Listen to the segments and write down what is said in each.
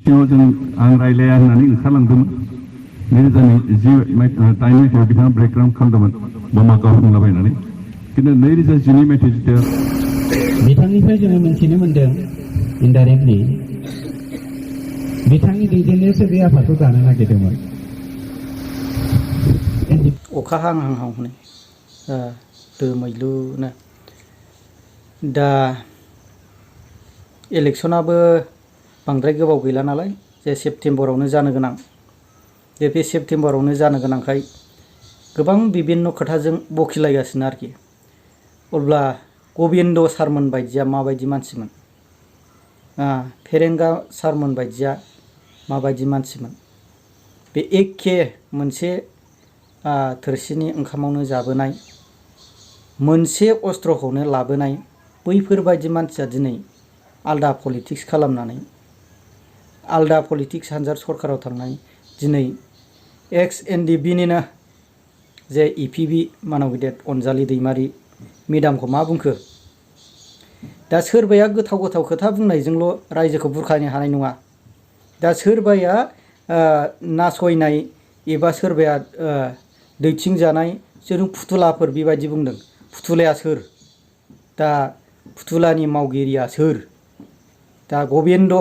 सिङाव जों आं रायलाया होननानै ओंखारलांदोंमोन। नैरोजा 8 मायथाइयाव बिथाङा ब्रेकग्राउन्ड खालामदोंमोन बमा गावफुंलाबायनानै। खिन्थु 2012 मायथाइ जिथिया बिथांनिफ्राय जोङो मिथिनो मोन्दों इनडाइरेक्टलि बिथांनि दैदेननायावसो बे आफादखौ दानो नागिरदोंमोन। अखा हांहांहांनो दोमैलुनो दा इलेक्सनाबो बांद्राय गोबाव गैला नालाय जे सेप्तेम्बरावनो जानो गोनां बे सेप्तेम्बरावनो जानो गोनांखाय गोबां बिभिन्न खोथाजों बखिलायगासिनो आरोखि। अब्ला गबिन्द सारमोन बायदिया माबायदि मानसिमोन, फेरेंगा सारमोन बायदिया माबायदि मानसिमोन, बे एखे मोनसे थोरसिनि ओंखामावनो जाबोनाय मोनसे अस्त्रखौनो लाबोनाय बैफोरबायदि मानसिया दिनै आलदा पलिटिक्स खालामनानै आलदा पलिटिक्स हान्जा सरकाराव थांनाय दिनै एक्स एनडिबिनिनो जे इपिबि मानव गेदेर अनजालि दैमारि मेदामखौ मा बुंखो, दा सोरबाया गोथाव गोथाव खोथा बुंनायजोंल' रायजोखौ बुरखायनो हानाय नङा। दा सोरबाया नासयनाय एबा सोरबाया दैथिंजानाय जों फुथुलाफोर बेबायदि बुंदों। फुथुलाया सोर, दा फुथुलानि मावगिरिया सोर, दा गबिन्द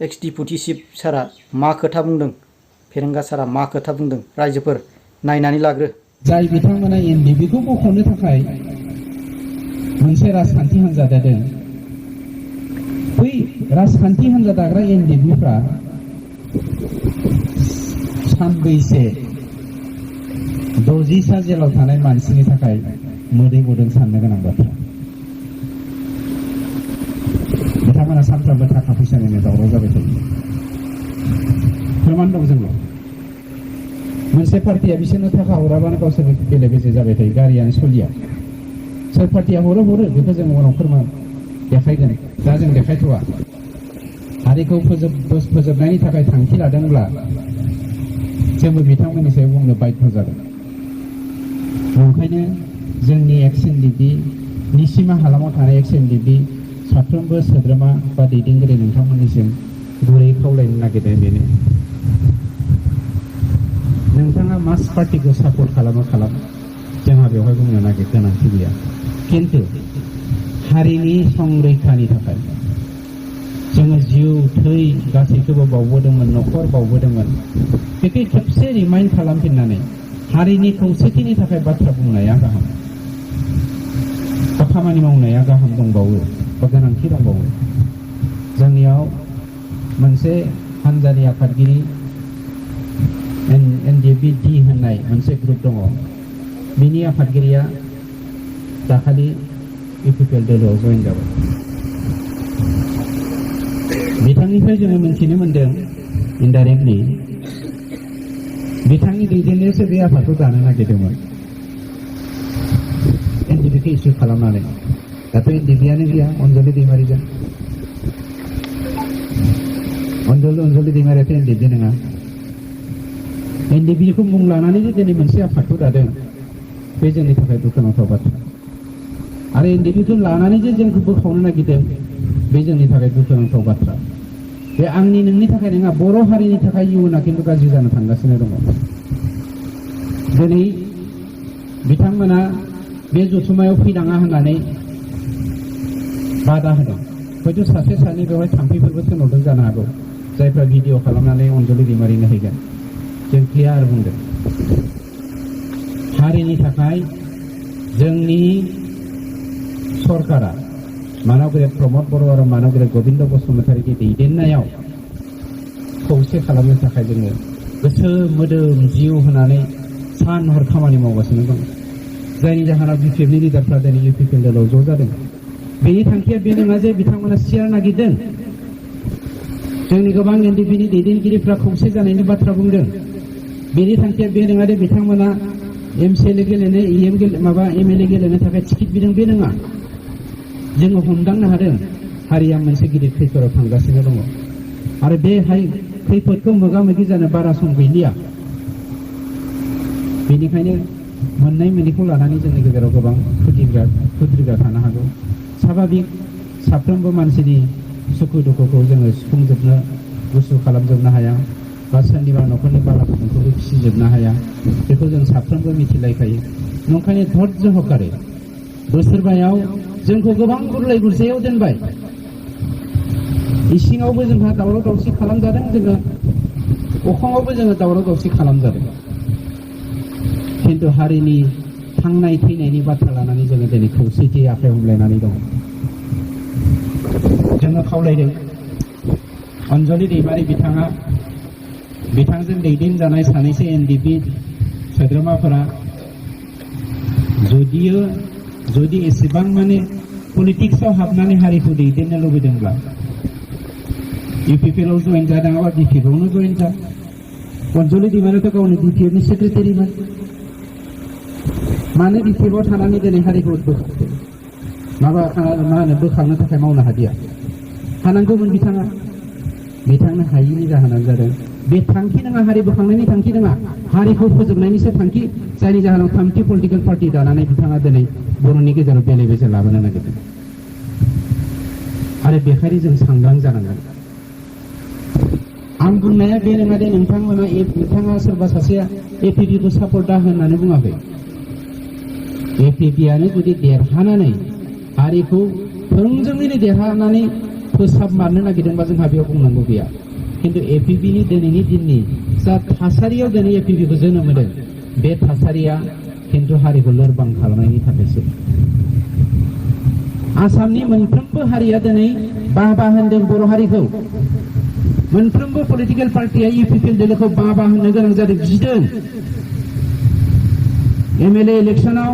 एक्स डिपुटि चिफ सारा मा खोथा बुंदों, फेरेंगा सारा मा खोथा बुंदों, रायजोफोर नायनानै लाग्रो। जाय बिथांमोना एनडिबिखौ बख'नो थाखाय मोनसे राजखान्थि हान्जा दादों, बै राजखान्थि हान्जा दाग्रा एनडिबिफ्रा सानबैसे 60 जेलाव थानाय मानसिनि थाखाय मोदै गदों साननो गोनां बाथ्रा। बिथांमोना सानफ्रोमबो थाखा फैसानिनो दावराव जाबाय थायो। फोरमान दं जोंनाव। मोनसे पार्टिया बिसोरनो थाखा हराबानो गावसोरनो बेले बेजे जाबाय थायो, गारियानो सोलिया। सोर पार्टिया हरो बेखौ जों उनाव फोरमान देखायगोन, दा जों देखायथ'वा। हारिखौ फोजोबनायनि थाखाय थांखि लादोंब्ला जोंबो बिथांमोननि सायाव बुंनो बाध्य जागोन। ओंखायनो जोंनि एक्स एनडिबि निसिमा हालामाव थानाय एक्स एनडिबि साफ्रोमबो सोद्रोमा बा दैदेनगिरि नोंथांमोननिसिम गुरै खावलायनो नागिरदों बेनो, नोंथाङा मास पार्टिखौ सापर्ट खालाम, जोंहा बेवहाय बुंनो गोनांथि गैया। खिन्थु हारिनि संरैखानि थाखाय जोङो जिउ थै गासैखौबो बावबोदोंमोन, न'खर बावबोदोंमोन। बेखौ खेबसे रिमाइन्ड खालामफिननानै हारिनि खौसेथिनि थाखाय बाथ्रा बुंनाया गाहाम, बा खामानि मावनाया गाहाम दंबावो बा गोनांथि दंबावो। जोंनियाव मोनसे हान्जानि आफादगिरि एनडिबि होननाय मोनसे ग्रुप दङ। बिनि आफादगिरिया दाखालि इउपिपिएल दोलोआव जयेन जाबाय। बिथांनिफ्राय जोङो मिथिनो मोन्दों इनडाइरेक्टलि बिथांनि दैदेननायावसो बे आफादखौ दानो नागिरदोंमोन एनडिबिखौ इसु खालामनानै। दाथ' एनडिबियानो गैया अनजलि दैमारिजों। अनजलि दैमारियाथ' एनडिबि नङा। एनडिबिखौ मुं लानानै जे दिनै मोनसे आफादखौ दादों, बे जोंनि थाखाय दुखुनांथाव बाथ्रा। आरो एनडिबिखौ लानानै जे जोंखौ बोखावनो नागिरदों, बे जोंनि थाखाय दुखुनांथाव बाथ्रा। बे आंनि नोंनि थाखाय नङा, बर' हारिनि थाखाय इयुना खिन्थु गाज्रि जानो थांगासिनो दङ। दिनै बिथांमोना बे जथुमायाव फैनाङा होननानै बादा होदों। हयथ' सासे सानै बेवहाय थाम्फैफोरबो थिनहरदों जानो हागौ, जायफ्रा भिडिअ खालामनानै अनजलि दैमारिनो हैगोन। जों क्लियार बुंदों, हारिनि थाखाय जोंनि सरकारा मानगेरे प्रमद बर' आरो मानगेरे गबिन्द बसुमतारीनि दैदेननायाव खौसे खालामनो थाखाय जोङो गोसो मोदोम जिउ होनानै सान हर खामानि मावगासिनो दं। जायनि जाहोनाव बिपिएफनि लिडारफ्रा दिनै इउपिपिएल दोलोआव ज' जादों। बेनि थांखिया बे नङा जे बिथांमोना सियार नागिरदों। जोंनि गोबां एनडिबिनि दैदेनगिरिफ्रा खौसे जानायनि बाथ्रा बुंदों। बेनि थांखिया बे नङा जे बिथांमोना एमसिएलए गेलेनो एमएलए गेलेनो थाखाय टिकेट बिदों, बे नङा। जोङो हमदांनो हादों हारिया मोनसे गिदिर खैफोदाव थांगासिनो दङ आरो बे खैफोदखौ मोगा मोगि जानो बारा सम गैलिया। बेनिखायनो मोननाय मोनैखौ लानानै जोंनि गेजेराव गोबां खुद्रिगा थानो हागौ। स्वाभाबिक साफ्रोमबो मानसिनि सुखु दुखुखौ जोङो सुफुंजोबनो गुसु खालामजोबनो हाया बा सोरनिबा न'खरनि बालाफोरखौबो फिसिजोबनो हाया बेखौ जों साफ्रोमबो मिथिलायखायो। नंखायनो धैर्य हकारे बोसोरबायाव जोंखौ गोबां गुरलाय गुरजायाव दोनबाय। इसिङावबो जोंहा दावराव दावसि खालामजादों, जोङो अखाङावबो जोङो दावराव दावसि खालामजादों। खिन्थु हारिनि थांनाय थैनायनि बाथ्रा लानानै जोङो दिनै खौसेथि आखाइ हमलायनानै दङ। जोङो खावलायदों अनजलि दैमारि बिथांजों दैदेनजानाय सानैसो एनडिपि सोद्रोमाफोरा जुदि एसेबां माने पलिटिक्सआव हाबनानै हारिखौ दैदेननो लुबैदोंब्ला इउपिपिएलआव जयेन जादोंबा बिपिएफआवनो जयेन जा। अनजलि दैमारियाथ' गावनि बिपिएफनि सेक्रेटारिमोन, मानो बिपिएफआव थानानै दिनै हारिखौ बोखांनो थाखाय मावनो हादिया? हानांगौमोन बिथांनो हायिनि जाहोनानो जादों बे थांखि नङा, हारि बोखांनायनि थांखि नङा, हारिखौ फोजोबनायनिसो थांखि, जायनि जाहोनाव 3थि पलिटिकेल पार्टि दानानै बिथाङा दिनै बर'नि गेजेराव बेले बेजे लाबोनो नागिरदों। आरो बेखायनो जों सांग्रां जानांगोन। आं बुंनाया बे नङा दे नोंथाङा सोरबा सासेया एपिपिखौ सापर्ट दा होननानै बुङाखै। एपिपिआनो जुदि देरहानानै हारिखौ थोंजोङैनो देरहानानै फोसाबमारनो नागिरदोंबा जोंहा बेयाव बुंनांगौ गैया। खिन्थु एपिपिनि दिनैनि दिननि जा थासारियाव दिनै एपिपिखौ जोनोम होदों, बे थासारिया खिन्थु हारिखौ लोरबां खालामनायनि थाखायसो। आसामनि मोनफ्रोमबो हारिया दिनै बाबा होनदों बर' हारिखौ। मोनफ्रोमबो पलिटिकेल पार्टिया इउपिपिएल दोलोखौ बाबा होननो गोनां जादों, गिदों। एमएलए इलेक्शनाव,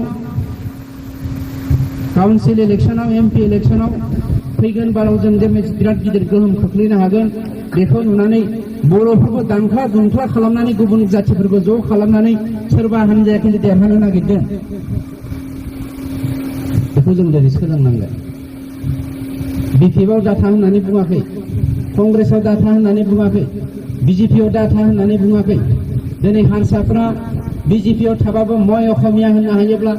काउन्सिल इलेक्शनाव, एमपि इलेक्शनाव फैगोन बाराव जों जे बिराद गिदिर गोहोम खोख्लैनो हागोन बेखौ नुनानै बर'फोरखौ दांख्ला दुंख्ला खालामनानै गुबुन जाथिफोरखौ ज' खालामनानै सोरबा हानजाया खिन्थु देरहानो नागिरदों। बेखौ जों दिनै सोलोंनांगोन। बिपिएफआव दाथा होननानै बुङाखै, कंग्रेसआव दाथा होननानै बुङाखै, बिजेपिआव दाथा होननानै बुङाखै। दिनै हारसाफ्रा बिजेपिआव थाबाबो मय अखमिया होननो हायोब्ला,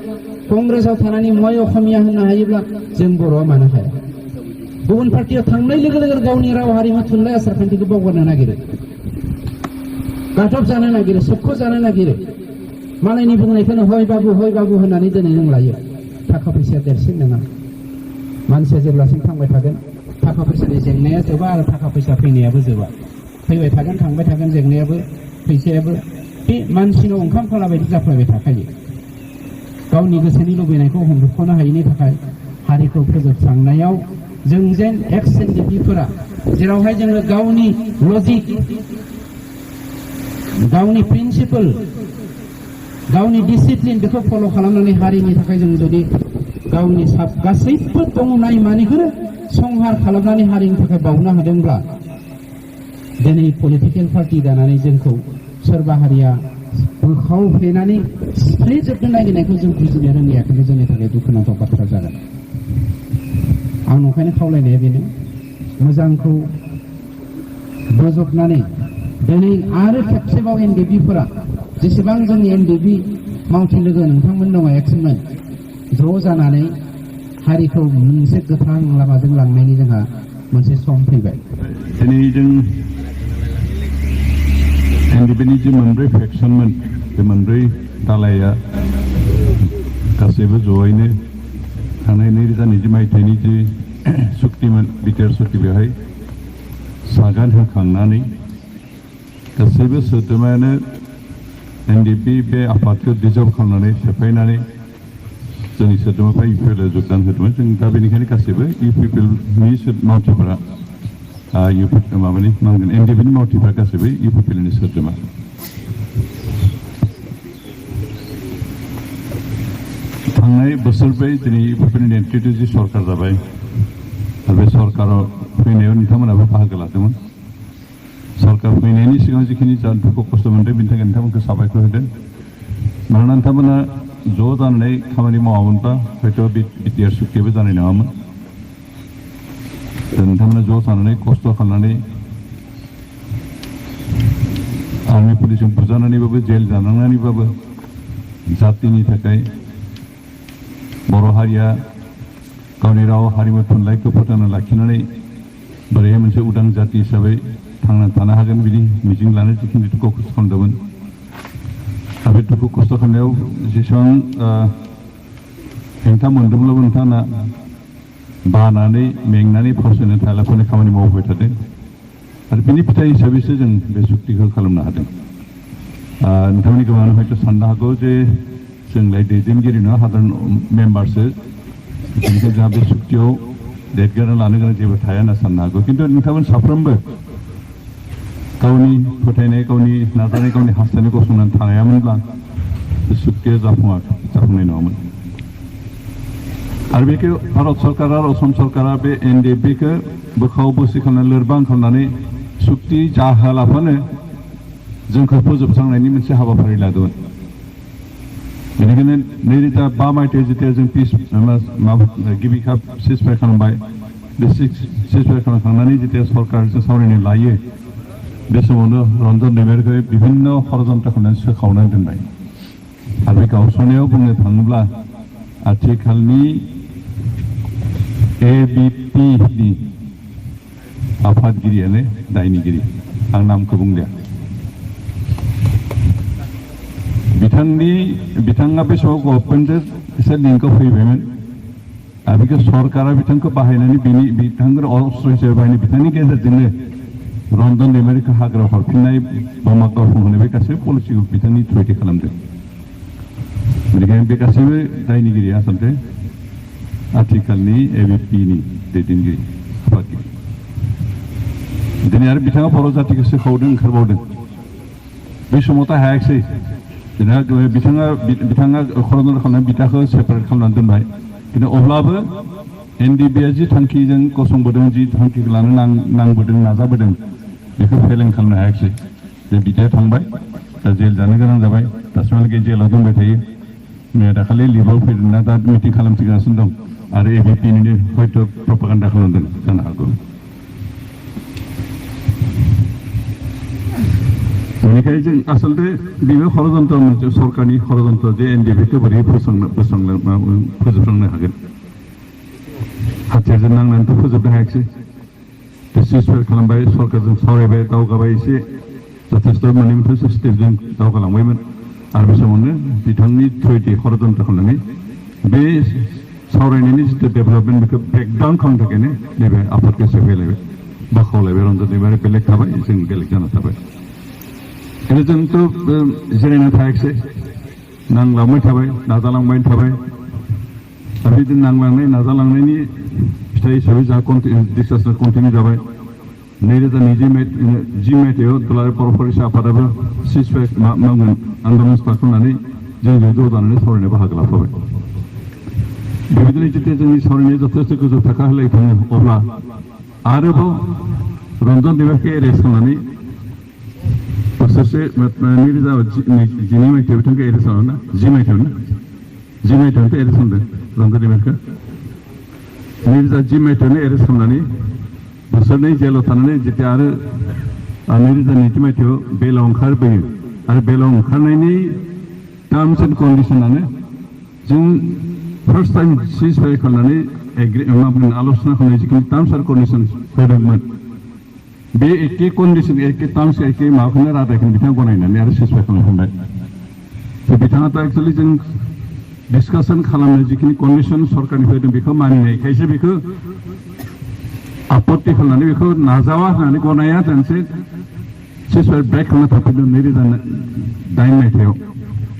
कंग्रेसआव थानानै मय अखमिया होननो हायोब्ला जों बर'आ मानो हाया? गुबुन पार्टियाव थांनाय लोगो लोगो गावनि राव हारिमु थुनलाइ आसार खान्थिखौ बावगारनो नागिरो, गादब जानो नागिरो, सोबख' जानो नागिरो। मालायनि बुंनायखौनो हय बाबु होननानै दिनै नों लायो। थाखा फैसाया देरसिन नङा। मानसिया जेब्लासिम थांबाय थागोन थाखा फैसानि जेंनाया जोबा आरो थाखा फैसा फैनायाबो जोबा। फैबाय थागोन, थांबाय थागोन, जेंनायाबो फैसायाबो बे मानसिनाव ओंखाम खाला बायदि जाफ्लायबाय थाखायो। गावनि गोसोनि लुबैनायखौ हमथानो हायिनि थाखाय हारिखौ फोजोबस्रांनायाव जों जेन एक्स एनडिपिफोरा जेरावहाय जोङो गावनि लजिक, गावनि प्रिन्सिपल, गावनि डिसिप्लिन बेखौ फल' खालामनानै हारिनि थाखाय जों जुदि गावनि गासैबो दंनाय मानिखौनो संहार खालामनानै हारिनि थाखाय बावनो हादोंब्ला दिनै पलिटिकेल पार्टि दानानै जोंखौ सोरबा हारिया बोखावफ्लेनानै सिफ्लेजोबनो नागिरनायखौ जों बुजिनो रोङियाखैनो जोंनि थाखाय दुखुनांथाव बाथ्रा जागोन। आं नंखायनो खावलायनाया बेनो, मोजांखौ बोजबनानै दिनै आरो खेबसेबाव एनडिपिफोरा जेसेबां जोंनि एनडिपि मावथि लोगो नोंथांमोन दङ एक्समोन ज' जानानै हारिखौ मोनसे गोथां लामाजों लांनायनि जोंहा मोनसे सम फैबाय। दिनै जों एनडिपिनि जे मोनब्रै फेक्सनमोन, बे मोनब्रै दालाइया गासैबो जयैनो थांनाय 2020 मायथाइनि जे सुक्तिमोन, बिटिआर सुक्ति, बेवहाय सागान होखांनानै गासैबो सोद्रोमायानो एनडिपि बे आफादखौ डिजल्भ खालामनानै सेफायनानै जोंनि सोद्रोमाफ्रा इउपिपिएलआव जगदान होदोंमोन। जों दा बेनिखायनो गासैबो इउपिपिएलनि मावथिफोरा एनडिपिनि मावथिफोरा गासैबो इउपिपिएलनि सोद्रोमा। थांनाय बोसोरब्रै दिनै इउपिपिएलनि नेतृत्व जि सरकार जाबाय आरो बे सरकाराव फैनायाव नोंथांमोनाबो बाहागो लादोंमोन। सरकार फैनायनि सिगां जिखिनि जा दुखु खस्थ' मोनदों बेनि थाखाय नोंथांमोनखौ साबायखर होदों। मानोना नोंथांमोना ज' जानानै खामानि मावामोनबा हयथ' बिटिआर सुक्तिबो जानाय नङामोन। नोंथांमोना ज' जानानै खस्थ' खालामनानै आर्मि पुलिसजों बुजानानैबाबो जेल जानांनानैबाबो जातिनि थाखाय बर' हारिया गावनि राव हारिमु थुनलाइखौ फोथांना लाखिनानै बोरैहाय मोनसे उदां जाति हिसाबै थांना थानो हागोन बिदि मिजिं लानो जिखिनि दुखु खस्थ' खालामदोंमोन दा बे दुखु खस्थ' खालामनायाव जेसेबां हेंथा मोनदोंब्लाबो नोंथाङा बानानै मेंनानै फावसायनो थायालाफानो खामानि मावबाय थादों आरो बिनि फिथाइ हिसाबैसो जों बे सुक्तिखौ खालामनो हादों नोंथांमोननि गोबाङानो हयथ' साननो हागौ जे जोंलाय दैदेनगिरि नङा साधारन मेम्बारसो बेनिखायनो जोंहा बे सुक्तियाव देरगारना लानो गोनां जेबो थाया होनना साननो हागौ खिन्थु नोंथांमोन साफ्रोमबो गावनि फोथायनाय गावनि नाजानाय गावनि हास्थायनाय गसंनानै थानायामोनब्ला बे सुक्तिया जाफुंनाय नङामोन आरो बेखौ भारत सरकार आरो असम सरकारा बे NDP-खौ बोखाव बोसि खालामनानै लोरबां खालामनानै सुक्ति जाहोलाफानो जोंखौ फोजोबस्रांनायनि मोनसे हाबाफारि लादोंमोन बेनिखायनो 2005 मायथाइयाव जेथिया जों पिस गिबि खेब सिजफायार खालामबाय बे सिजफायार खालामखांनानै जेथिया सरकारजों सावरायनो लायो बे समावनो रन्जन दैमारिखौ बिभिन्न षड़यन्त्र खालामनानै सोखावनानै दोनबाय आरो बे गावस्रानायाव बुंनो थाङोब्ला आथिखालनि ABP-नि आफादगिरियानो दायनिगिरि आं नामखौ बुंलिया बिथाङा बे समाव गभर्नमेन्टजों एसे लिंकआव फैबायमोन आरो बेखौ सरकारा बिथांखौ बाहायनानै बिथांखौ अस्त्र हिसाबै बाहायनाय बिथांनि गेजेरजोंनो रन्जन दैमारिखौ हाग्रायाव हरफिननाय बमा गावसंहोनाय बे गासैबो पलिसिखौ बिथांनि थ्रुयै खालामदों बेनिखायनो बे गासैबो दायनिगिरिया आसलथे आथिखालनि ABP-नि दैदेनगिरि आफादगिरि दिनै आरो बिथाङा बर' जातिखौ सोखावदों ओंखारबावदों बे समावथ' हायाखिसै बिथाङा षड़यन्त्र खालामनानै बिथांखौ सेपारेट खालामनानै दोनबाय खिन्थु अब्लाबो NDP-आ जि थांखिजों गसंबोदों जि थांखिखौ लानो नांबोदों नाजाबोदों बेखौ फेलें खालामनो हायाखिसै जे बिथाङा थांबाय दा जेल जानो गोनां जाबाय दासिमहालागै जेलाव दंबाय थायो दाखालि लिभाव फैदोंना दा मिटिं खालामथिगासिनो दं आरो ABP-निनो हयथ' प्रपागान्डा खालामदों जानो हागौ बेनिखायनो जों आसलथे बेबो षड़यन्त्र मोनसे सरकारनि षड़यन्त्र जे NDP-खौ बोरै फोजोबस्रांनो हागोन हाथियारजों नांनानैथ' फोजोबनो हायाखिसै सिजफायार खालामबाय सरकारजों सावरायबाय दावगाबाय एसे जथेस्थ' मोननै मोनथामसो स्टेपजों दावगालांबायमोन आरो बे समावनो बिथांनि थ्रुयै षड़यन्त्र खालामनानै बे सावरायनायनि जितु डेभेलपमेन्ट बेखौ ब्रेकडाउन खालामनो थाखायनो नैबे आफादखौ सेफायलायबाय बाखावलायबाय रन्जन दैमारि बेलेग थाबाय जों बेलेग जाना थाबाय खिन्थु जोंथ' जिरायना थायाखिसै नांलांबाय थाबाय नाजालांबाय थाबाय दा बिदिनो नांलांनाय नाजालांनायनि फिथाइ हिसाबै जा डिसकासना कन्टिनिउ जाबाय 2020 मायथाइयाव दुलाराय बर' फरायसा आफादाबो सिजफायार आन्दलन स्टार्ट खालामनानै जों ज' जानानै सावरायनायाव बाहागो लाफाबाय बेबायदिनो जेथिया जोंनि सावरायनाया जथेस्थ गोजौ थाखो होलाय थाङो अब्ला आरोबाव रन्जन दैमारिखौ एरेस्ट खालामनानै बोसोरसे 2012 मायथाइयाव बिथांखौ एरेस्ट खालामना 10 मायथाइयावनो एरेस्ट खालामदों रन्जन दैमारिखौ 2010 मायथाइयावनो एरेस्ट खालामनानै बोसोरनै जेलाव थानानै जेथिया आरो 2020 मायथाइयाव बेलाव ओंखारबोयो आरो बेलाव ओंखारनायनि टार्म्स एन्ड कन्डिसनानो जों फार्स्ट टाइम सिजफायार खालामनानै आल'सना खालामनाय जिखिनि टार्म्स एन्ड कन्डिसन होदोंमोन बे एखे कन्डिसन एखे टार्म्स एखे माबाखौनो रादायखौनो बिथाङा गनायनानै आरो सिजफायार खालामफिनबाय बिथाङाथ' एक्सुवेलि जों डिसकासन खालामनो जिखिनि कन्डिसन सरकारनिफ्राय होदों बेखौ मानिनायखायसो बेखौ आपत्ति खालामनानै बेखौ नाजावा होननानै गनाया मोनसे सिजफायार ब्रेक खालामना थांफिनदों 2009 मायथाइयाव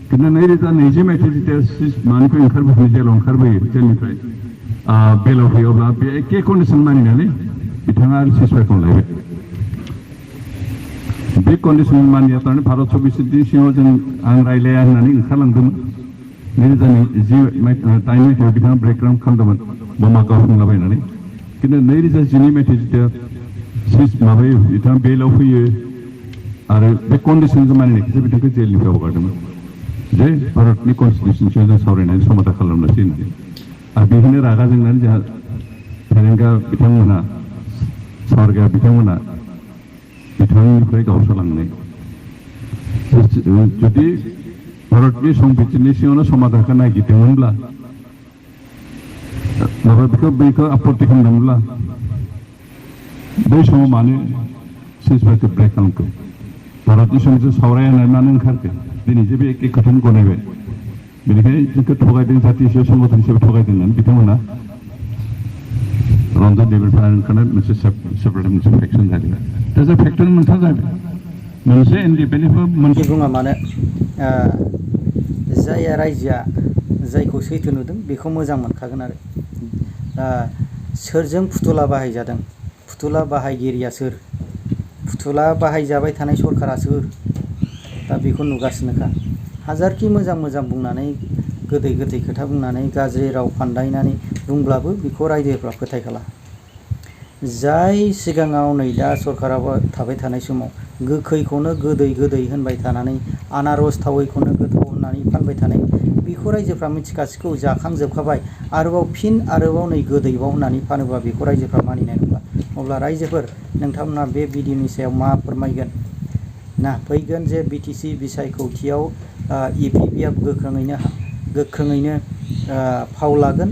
खिन्थु 2020 मायथाइ जेथिया मानिफ्राय ओंखारबोयो जेलाव ओंखारबोयो जेलनिफ्राय बेलाव फैयो अब्ला बे एखे कन्डिसन मानिनानै बिथाङा आरो सिजफायार खालामलायबाय बे कन्डिसन मानिया थारमाने भारत सबिसनि सिङाव जों आं रायलाया होननानै ओंखारलांदोंमोन 2010 मायथाइयाव बिथाङा ब्रेकग्राउन्ड खालामदोंमोन बमा गावफुंलाबायनानै खिन्थु 2012 मायथाइ जेथिया माबायो बिथाङा बेलाव फैयो आरो बे कन्डिसनखौ मानिनायखौसो बिथांखौ जेलनिफ्राय हगारदोंमोन जे भारतनि कनस्टिटिउसन सायाव जों सावरायनानै समाधान खालामनोसै होननानै आरो बेखौनो रागा जोंनानै जोंहा फेरेंगा बिथांमोना सावरगाया बिथांमोना बिथांनिफ्राय गावस्रालांनाय जुदि भारतनि संबिजिरनि सिङावनो समाधानखौ नागिरदोंमोनब्ला माबा बेखौ आपत्ति खालामदोंमोनब्ला बै समाव मानो सिन्सियारिटि ब्रेक खालामखो भारतनि समाजजों सावराय होननानै मानो ओंखारखो दिनैसो बे एखे खोथाखौ गनायबाय बेनिखायनो जोंखौ थगायदों जाथि संगठन हिसाबै थगायदों होननानै बिथांमोना रन्जन देबरफोरा ओंखारनाय मोनसे सेपारेट मोनसे फेक्सन जादों दा जों फेक्सन मोनथाम जाबाय मोनसे इन्डिपेन्डेन्टबो मोनसे बुङा मानो जाय रायजोआ जायखौ सैथो नुदों बेखौ मोजां मोनखागोन आरो सोरजों फुथुला बाहायजादों फुथुला बाहायगिरिया सोर फुथुला बाहायजाबाय थानाय सरकारा सोर दा बेखौ नुगासिनोखा हाजारखि मोजां मोजां बुंनानै गोदै गोदै खोथा बुंनानै गाज्रि राव फान्दायनानै बुंब्लाबो बेखौ रायजोफ्रा फोथायखाला जाय सिगाङाव नै दा सरकाराव थाबाय थानाय समाव गोखैखौनो गोदै गोदै होनबाय थानानै आनारस थावैखौनो गोथाव होननानै फानबाय थानाय बेखौ रायजोफ्रा मिथिखासिगौ जाखांजोबखाबाय आरोबाव फिन आरोबाव नै गोदैबाव होननानै फानोबा बेखौ रायजोफ्रा मानिनाय नंला अब्ला रायजोफोर नोंथांमोना बे भिडिअनि सायाव मा फोरमायगोन ना फैगोन जे बिटिसि बिसायख'थियाव इपिपिआ गोख्रोङैनो फाव लागोन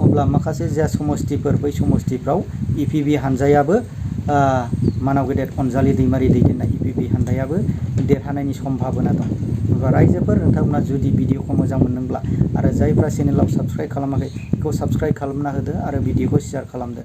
अब्ला माखासे जा समस्तिफोर बै समस्तिफ्राव इपिपि हानजायाबो मानाव गेदेर अनजालि दैमारि दैदेननाय इपिपि हानजायाबो देरहानायनि सम्भाबना दं अब्ला रायजोफोर नोंथांमोना जुदि भिडिअखौ मोजां मोनदोंब्ला आरो जायफ्रा चेनेलाव साबस्क्राइब खालामाखै बेखौ साबस्क्राइब खालामना होदो आरो भिडिअखौ शेयार खालामदो।